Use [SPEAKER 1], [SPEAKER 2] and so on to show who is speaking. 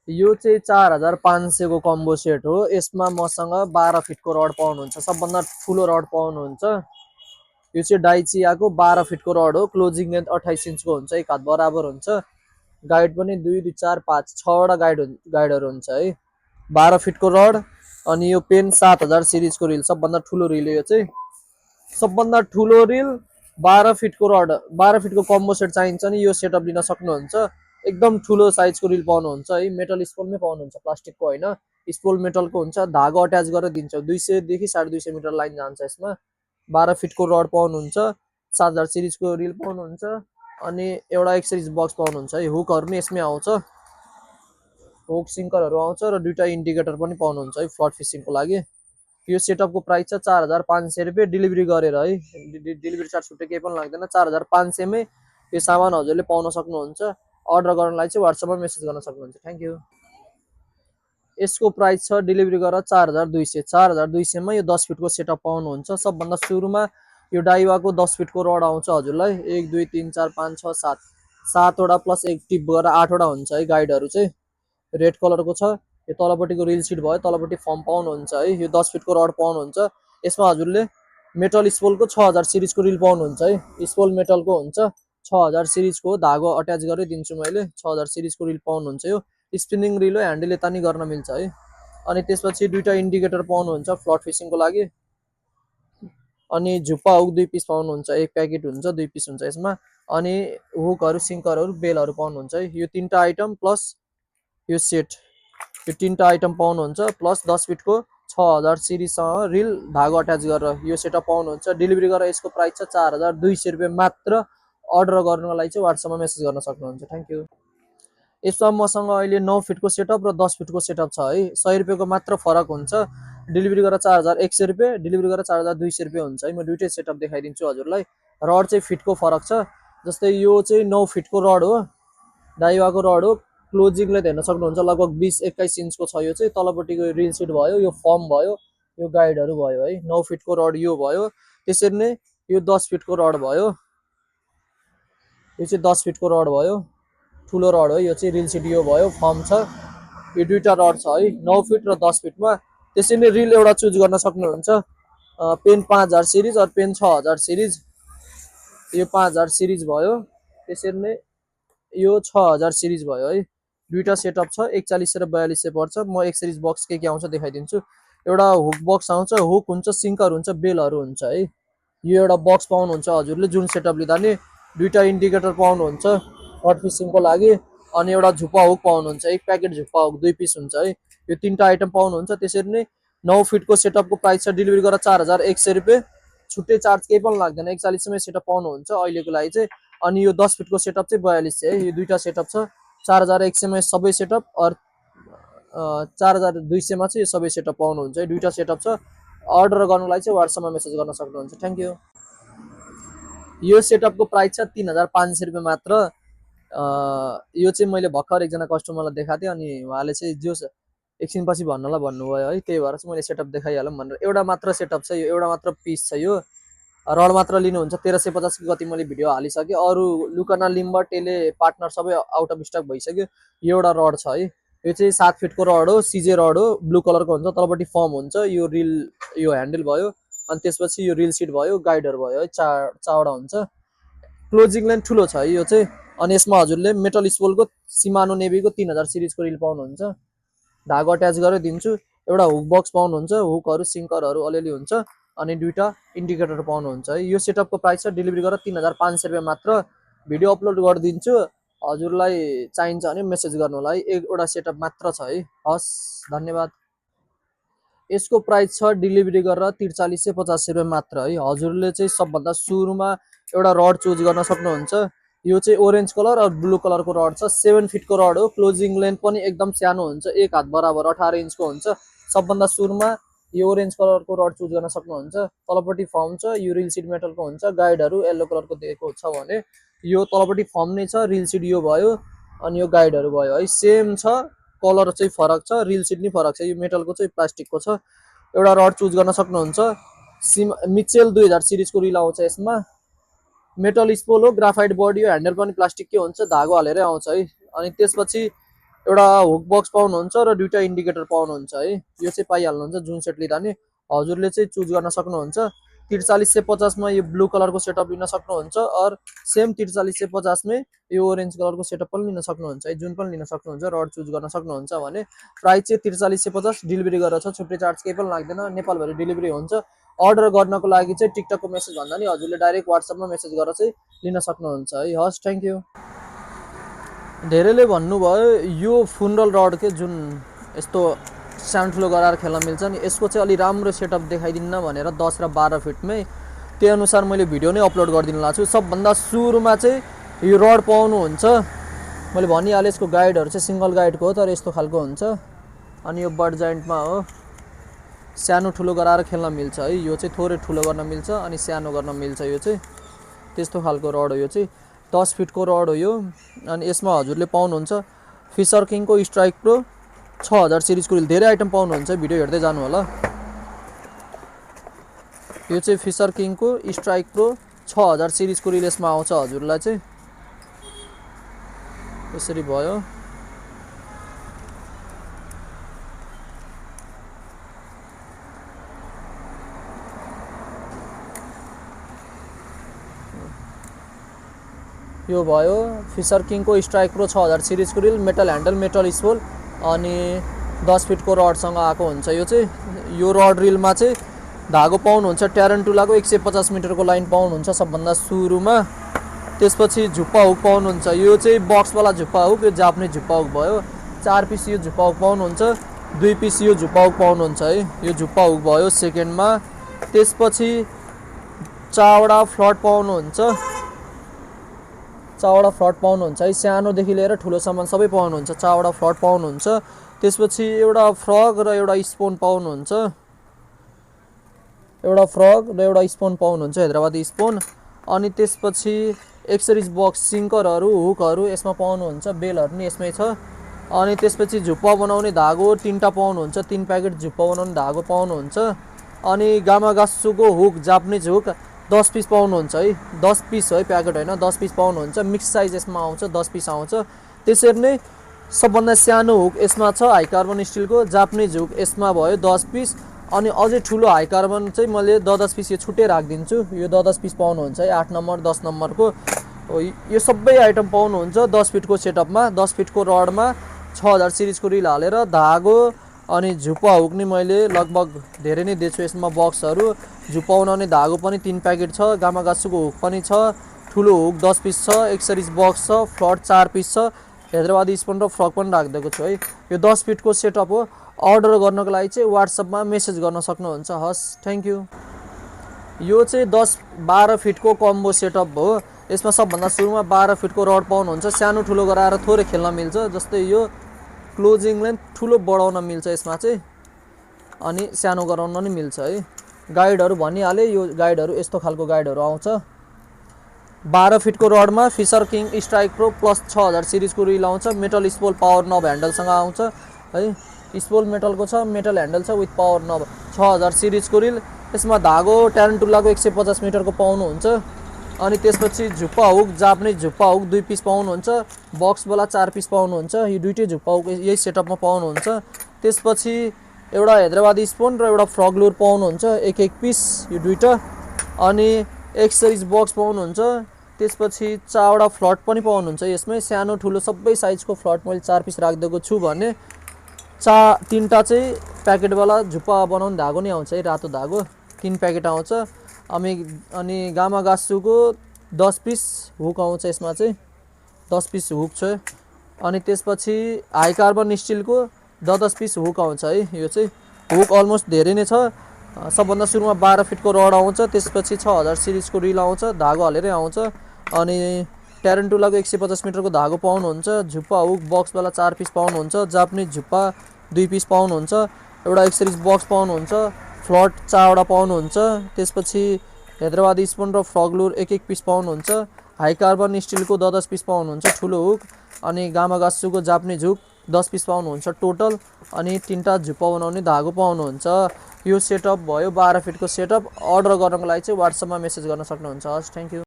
[SPEAKER 1] यो चाहिँ 4500 को कम्बो सेट हो। यसमा मसँग 12 फिटको रड पाउनुहुन्छ, सबभन्दा ठुलो रड पाउनुहुन्छ। यो चाहिँ डाइचियाको 12 फिटको रड हो। क्लोजिङ लेन्थ 28 इन्चको हुन्छ, एक हात बराबर हुन्छ। गाइड पनि 2 2 4 5 6वटा गाइडहरू हुन्छ है। 12 फिटको रड। अनि यो पेन 7000 सिरिजको रिल, सबभन्दा ठुलो रिल यो चाहिँ। सबभन्दा ठुलो रिल 12 फिटको रड, 12 फिटको कम्बो सेट चाहिन्छ नि यो सेटअप लिन सक्नुहुन्छ। एकदम ठुलो साइजको रिल पाउनुहुन्छ है। मेटल स्पोलमै पाउनुहुन्छ, प्लास्टिकको होइन। स्पोल मेटलको हुन्छ, धागो अट्याच गरेर दिन्छ। 200 देखि 250 मिटर लाइन जान्छ यसमा। 12 फिटको रड पाउनुहुन्छ, 7000 सिरिजको रिल पाउनुहुन्छ। अनि एउटा एक्सरिज बक्स पाउनुहुन्छ है। हुकहरू पनि यसमै आउँछ, हुक सिङ्करहरू आउँछ र 2टा इन्डिकेटर पनि पाउनुहुन्छ है फ्लट फिसिङको लागि। यो सेटअपको प्राइस छ 4500 रुपियाँ डेलिभरी गरेर है। डेलिभरी चार्ज छुट्टै केही पनि लाग्दैन। 4500 मै यो सामान हजुरले पाउन सक्नुहुन्छ। अर्डर गर्नलाई चाहिँ व्हाट्सएपमा मेसेज गर्न सक्नुहुन्छ। Thank you. यसको प्राइस छ डेलिभरी गरेर 4200। 4200 मा यो 10 फिटको सेटअप पाउनुहुन्छ। सबभन्दा सुरुमा यो डाइवाको 10 फिटको रड आउँछ हजुरलाई। 1 2 3 4 5 6 7 7वटा प्लस एक टिप गरेर 8वटा हुन्छ है। गाइडहरू चाहिँ रेड कलरको छ। यो तलपट्टिको रिल सिट भयो, तलपट्टि फर्म पाउनुहुन्छ है। यो 10 फिटको रड पाउनुहुन्छ। यसमा हजुरले मेटल स्पोलको 6000 सिरिजको रिल पाउनुहुन्छ है। स्पोल मेटलको हुन्छ, 6000 सिरिजको धागो अट्याच गरेर दिन्छु मैले। 6000 सिरिजको रिल पाउनुहुन्छ। यो स्पिनिङ रिल हो, ह्यान्डल यता नि गर्न मिल्छ है। अनि त्यसपछि 2टा इन्डिकेटर पाउनुहुन्छ फ्लट फिसिङको लागि। अनि झुप्पा हुक 2 पिस पाउनुहुन्छ, एक प्याकेट हुन्छ, 2 पिस हुन्छ यसमा। अनि हुकहरू सिङ्करहरू बेलहरू पाउनुहुन्छ है। यो 3टा आइटम प्लस यो सेट, यो 3टा आइटम पाउनुहुन्छ। प्लस 10 फिटको 6000 सिरिजसँग रिल धागो अट्याच गरेर यो सेटअप पाउनुहुन्छ। डेलिभरी गरेर यसको प्राइस छ 4200 रुपियाँ मात्र। अर्डर गर्नको लागि चाहिँ व्हाट्सएपमा मेसेज गर्न सक्नुहुन्छ। Thank you. यसमा मसँग अहिले 9 फिटको सेटअप र 10 फिटको सेटअप छ है। 100 रुपियाँको मात्र फरक हुन्छ। डेलिभरी गरेर 4100 रुपियाँ, डेलिभरी गरेर 4200 रुपियाँ हुन्छ है। म दुइटै सेटअप देखाइदिन्छु हजुरलाई। रड चाहिँ फिटको फरक छ। जस्तै यो चाहिँ 9 फिटको रड हो, डाइवाको रड हो। क्लोजिङले हेर्न सक्नुहुन्छ, लगभग 20-21 इन्चको छ। यो चाहिँ तलपट्टिको रिल सिट भयो, यो फर्म भयो, यो गाइडहरू भयो है। 9 फिटको रड यो भयो। त्यसरी नै यो 10 फिटको रड भयो। यो चाहिँ 10 फिटको रड भयो, ठुलो रड हो। यो चाहिँ रिल सिट यो भयो, फर्म छ। यो दुईटा रड छ है, 9 फिट र 10 फिटमा। त्यसरी नै रिल एउटा चुज गर्न सक्नुहुन्छ। पेन 5000 सिरिज और पेन 6000 सिरिज। यो 5000 सिरिज भयो। त्यसरी नै यो 6000 सिरिज भयो है। दुईटा सेटअप छ, 4100 र 4200 पर्छ। म एक्सरिज बक्स के आउँछ देखाइदिन्छु। एउटा हुक बक्स आउँछ, हुक हुन्छ, सिङ्कर हुन्छ, बेलहरू हुन्छ है। यो एउटा बक्स पाउनुहुन्छ हजुरले जुन सेटअप लिँदा नि। 2टा इन्डिकेटर पाउनुहुन्छ हट फिसिङको लागि। अनि एउटा झुप्पा हुक पाउनुहुन्छ, एक प्याकेट झुप्पा हुक 2 पिस हुन्छ है। यो 3टा आइटम पाउनुहुन्छ। त्यसरी नै 9 फिटको सेटअपको प्राइस छ डेलिभरी गरेर 4100 रुपियाँ। छुट्टै चार्ज केही पनि लाग्दैन, 4100 मै सेटअप पाउनुहुन्छ अहिलेको लागि चाहिँ। अनि यो 10 फिटको सेटअप चाहिँ 4200 है। यो दुईटा सेटअप छ। 4100 मा सबै सेटअप और 4200 मा चाहिँ यो सबै सेटअप पाउनुहुन्छ है। दुईटा सेटअप छ। अर्डर गर्नलाई चाहिँ व्हाट्सएपमा मेसेज गर्न सक्नुहुन्छ। Thank you. यो सेटअपको प्राइस छ 3500 रुपियाँ मात्र। यो चाहिँ मैले भर्खर एकजना कस्टमरलाई देखाएको थिएँ, अनि उहाँले चाहिँ जो एकछिनपछि भन्नलाई भन्नुभयो है। त्यही भएर चाहिँ मैले सेटअप देखाइहालौँ भनेर। एउटा मात्र सेटअप छ यो, एउटा मात्र पिस छ यो। रड मात्र लिनुहुन्छ 1350 की गति मैले भिडियो हालिसकेँ। अरू लुकाना, लिम्बर, टेले, पार्टनर सबै आउट अफ स्टक भइसक्यो। यो एउटा रड छ है। यो चाहिँ 7 फिटको रड हो, सिजे रड हो, ब्लू कलरको हुन्छ। तलपट्टि फर्म हुन्छ, यो रिल, यो ह्यान्डल भयो। अनि त्यसपछि यो रिल सिट भयो, गाइडर भयो है। चारवटा हुन्छ। क्लोजिङ लाइन ठुलो छ है यो चाहिँ। अनि यसमा हजुरले मेटल स्पोलको सिमानो नेभीको 3000 सिरिजको रिल पाउनुहुन्छ। धागो अट्याच गरेर दिन्छु। एउटा हुक बक्स पाउनुहुन्छ, हुकहरू सिङ्करहरू अलिअलि हुन्छ। अनि 2टा इन्डिकेटर पाउनुहुन्छ है। यो सेटअपको प्राइस छ डेलिभरी गरेर 3500 रुपियाँ मात्र। भिडियो अपलोड गरिदिन्छु, हजुरलाई चाहिन्छ भने मेसेज गर्नुलाई। एउटा सेटअप मात्र छ है। हस्, धन्यवाद। यसको प्राइस छ डेलिभरी गरेर 4350 रुपियाँ मात्र है। हजुरले चाहिँ सबभन्दा सुरुमा एउटा रड चुज गर्न सक्नुहुन्छ। यो चाहिँ ओरेन्ज कलर और ब्लू कलरको रड छ। 7 फिटको रड हो। क्लोजिङ लेन्थ पनि एकदम सानो हुन्छ, एक हात बराबर 18 इन्चको हुन्छ। सबभन्दा सुरुमा यो ओरेन्ज कलरको रड चुज गर्न सक्नुहुन्छ। तलपट्टि फर्म छ, यो रिल सिट मेटलको हुन्छ। गाइडहरू येल्लो कलरको दिएको छ भने यो तलपट्टि फर्म नै छ। रिल सिट यो भयो, अनि यो गाइडहरू भयो है। सेम छ, कलर चाहिँ फरक छ, रिल सिट नि फरक छ। यो मेटलको चाहिँ प्लास्टिकको छ। एउटा रड चुज गर्न सक्नुहुन्छ। मिचेल 2000 सिरिजको रिल आउँछ यसमा। मेटल स्पोल हो, ग्राफाइट बडी हो, ह्यान्डल पनि प्लास्टिककै हुन्छ, धागो हालेरै आउँछ है। अनि त्यसपछि एउटा हुक बक्स पाउनुहुन्छ र दुईटा इन्डिकेटर पाउनुहुन्छ है। यो चाहिँ पाइहाल्नुहुन्छ जुन सेट लिँदा नि हजुरले चाहिँ चुज गर्न सक्नुहुन्छ। 4350 मा यो ब्लू कलरको सेटअप लिन सक्नुहुन्छ और सेम 4350 में यो ऑरेंज कलरको सेटअप पनि लिन सक्नुहुन्छ है। जुन पनि लिन सक्नुहुन्छ रड चुज गर्न सक्नुहुन्छ भने प्राइस चाहिँ 4350 डेलिभरी गरेर छ। छुट्टै चार्ज केही पनि लाग्दैन, नेपालभरि डेलिभरी हुन्छ। अर्डर गर्नको लागि चाहिँ टिकटकको मेसेज भन्दा नि हजुरले डाइरेक्ट व्हाट्सएपमा मेसेज गरेर चाहिँ लिन सक्नुहुन्छ है। हस्, थ्यांक यू। धेरैले भन्नुभयो यो फुनरल रड के जुन यस्तो सानो ठुलो गराएर खेल्न मिल्छ नि, यसको चाहिँ अलि राम्रो सेटअप देखाइदिन्न भनेर 10 र 12 फिटमै त्यही अनुसार मैले भिडियो नै अपलोड गरिदिन लाग्छु। सबभन्दा सुरुमा चाहिँ यो रड पाउनुहुन्छ, मैले भनिहालेँ यसको गाइडहरू चाहिँ सिंगल गाइडको हो तर यस्तो खालको हुन्छ। अनि यो बड जॉइन्टमा हो, सानो ठुलो गराएर खेल्न मिल्छ है। यो चाहिँ थोरै ठुलो गर्न मिल्छ अनि सानो गर्न मिल्छ। यो चाहिँ त्यस्तो खालको रड हो। यो चाहिँ 10 फिटको रड हो यो। अनि यसमा हजुरले पाउनुहुन्छ फिसर किङको स्ट्राइक प्रो 6000 सिरिजको रिल। धेरै आइटम पाउनुहुन्छ, भिडियो हेर्दै जानु होला। यो चाहिँ फिसर किङको स्ट्राइक प्रो 6000 सिरिजको रिल यसमा आउँछ हजुरलाई चाहिँ। यसरी भयो। यो भयो फिसर किङको स्ट्राइक प्रो 6000 सिरिजको reel, metal handle, metal spool अनि 10 फिटको रडसँग आएको हुन्छ। यो चाहिँ यो रड रिलमा चाहिँ धागो पाउनुहुन्छ ट्यारेन्टुलाको 150 मिटरको लाइन पाउनुहुन्छ सबभन्दा सुरुमा। त्यसपछि झुप्पा हुक पाउनुहुन्छ। यो चाहिँ बक्सवाला झुप्पा हुक, यो जापानिज झुप्पा हुक भयो। 4 पिस यो झुप्पा हुक पाउनुहुन्छ, 2 पिस यो झुप्पा हुक पाउनुहुन्छ है। यो झुप्पा हुक भयो सेकेन्डमा। त्यसपछि चावडा फ्लट पाउनुहुन्छ, चावडा फ्लट पाउनुहुन्छ है। सानोदेखि लिएर ठुलोसम्म सबै पाउनुहुन्छ, चावडा फ्लट पाउनुहुन्छ। त्यसपछि एउटा फ्रग र एउटा स्पोन पाउनुहुन्छ, एउटा फ्रग र एउटा स्पोन पाउनुहुन्छ, हैदराबादी स्पोन। अनि त्यसपछि एक्सरिज बक्स सिङ्करहरू, हुकहरू यसमा पाउनुहुन्छ, बेलहरू नि यसमै छ। अनि त्यसपछि झुप्पा बनाउने धागो 3टा पाउनुहुन्छ, 3 प्याकेट झुप्पा बनाउने धागो पाउनुहुन्छ। अनि गामागासुको हुक, जापानिज हुक 10 पिस पाउनुहुन्छ है। 10 पिस है, प्याकेट होइन, 10 पिस पाउनुहुन्छ। मिक्स साइज यसमा आउँछ, 10 पिस आउँछ। त्यसरी नै सबभन्दा सानो हुक यसमा छ हाई कार्बन स्टिलको, जापानिज हुक यसमा भयो 10 पिस। अनि अझै ठुलो हाई कार्बन चाहिँ मैले 10 पिस यो छुट्टै राखिदिन्छु। यो 10 पिस पाउनुहुन्छ है, 8 नम्बर 10 नम्बरको। यो सबै आइटम पाउनुहुन्छ 10 फिटको सेटअपमा। 10 फिटको रडमा 6000 सिरिजको रिल हालेर धागो अनि झुप्पा हुक नि मैले लगभग धेरै नै दिएछु यसमा बक्सहरू। झुप्पा बनाउने धागो पनि 3 प्याकेट छ, गामागासुको हुक पनि छ, ठुलो हुक 10 पिस छ, एक्सरिज बक्स छ, फ्लट 4 पिस छ, हैदराबादी स्पोन र फ्रग पनि राखिदिएको छु है। यो 10 फिटको सेटअप हो। अर्डर गर्नको लागि चाहिँ व्हाट्सएपमा मेसेज गर्न सक्नुहुन्छ। हस्, थ्यांक यू। यो चाहिँ 10-12 फिटको कम्बो सेटअप हो। यसमा सबभन्दा सुरुमा 12 फिटको रड पाउनुहुन्छ। सानो ठुलो गराएर थोरै खेल्न मिल्छ, जस्तै यो क्लोजिङ लेन्थ ठुलो बढाउन मिल्छ यसमा चाहिँ, अनि सानो गराउन नि मिल्छ है। गाइडहरू भनिहालेँ, यो गाइडहरू यस्तो खालको गाइडहरू आउँछ। 12 फिटको रडमा fisher king strike pro plus 6000 सिरिजको रिल आउँछ। मेटल स्पोल पावर नब ह्यान्डलसँग आउँछ है। स्पोल मेटलको छ, मेटल ह्यान्डल छ विथ पावर नब, 6000 सिरिजको रिल। यसमा धागो ट्यारेन्टुलाको 150 मिटरको पाउनुहुन्छ। अनि त्यसपछि Zuppa hook, Japanese Zuppa hook 2 piece पाउनुहुन्छ, बक्सवाला 4 पिस पाउनुहुन्छ। यो दुईटै झुप्पा हुक यही सेटअपमा पाउनुहुन्छ। त्यसपछि एउटा हैदराबादी स्पोन र एउटा फ्रग लुर पाउनुहुन्छ, 1-1 पिस यो दुईटा। अनि एक्सरिज बक्स पाउनुहुन्छ। त्यसपछि चावडा फ्लट पनि पाउनुहुन्छ यसमै, सानो ठुलो सबै साइजको फ्लट मैले 4 पिस राखिदिएको छु भने 3टा चाहिँ प्याकेटवाला झुप्पा बनाउने धागो नै आउँछ है, रातो धागो 3 प्याकेट आउँछ। अनि गामागासुको 10 पिस हुक आउँछ यसमा चाहिँ, 10 पिस हुक छ। अनि त्यसपछि हाई कार्बन स्टिलको 10 पिस हुक आउँछ है। यो चाहिँ हुक अलमोस्ट धेरै नै छ। सबभन्दा सुरुमा 12 फिटको रड आउँछ, त्यसपछि 6000 सिरिजको रिल आउँछ, धागो हालेरै आउँछ। अनि ट्यारेन्टुलाको 150 मिटरको धागो पाउनुहुन्छ। झुप्पा हुक बक्सवाला 4 पिस पाउनुहुन्छ, जापानिज झुप्पा 2 पिस पाउनुहुन्छ, एउटा एक्सरिज बक्स पाउनुहुन्छ, फ्लट चावडा पाउनुहुन्छ। त्यसपछि हैदराबादी स्पोन र फ्रग लुर 1-1 पिस पाउनुहुन्छ। हाई कार्बन स्टिलको 10 पिस पाउनुहुन्छ, ठुलो हुक। अनि गामागासुको जापानिज हुक 10 पिस पाउनुहुन्छ टोटल। अनि 3टा झुप्पा बनाउने धागो पाउनुहुन्छ। यो सेटअप भयो 12 फिटको सेटअप। अर्डर गर्नको लागि चाहिँ व्हाट्सएपमा मेसेज गर्न सक्नुहुन्छ। हस्, थ्यांक यू।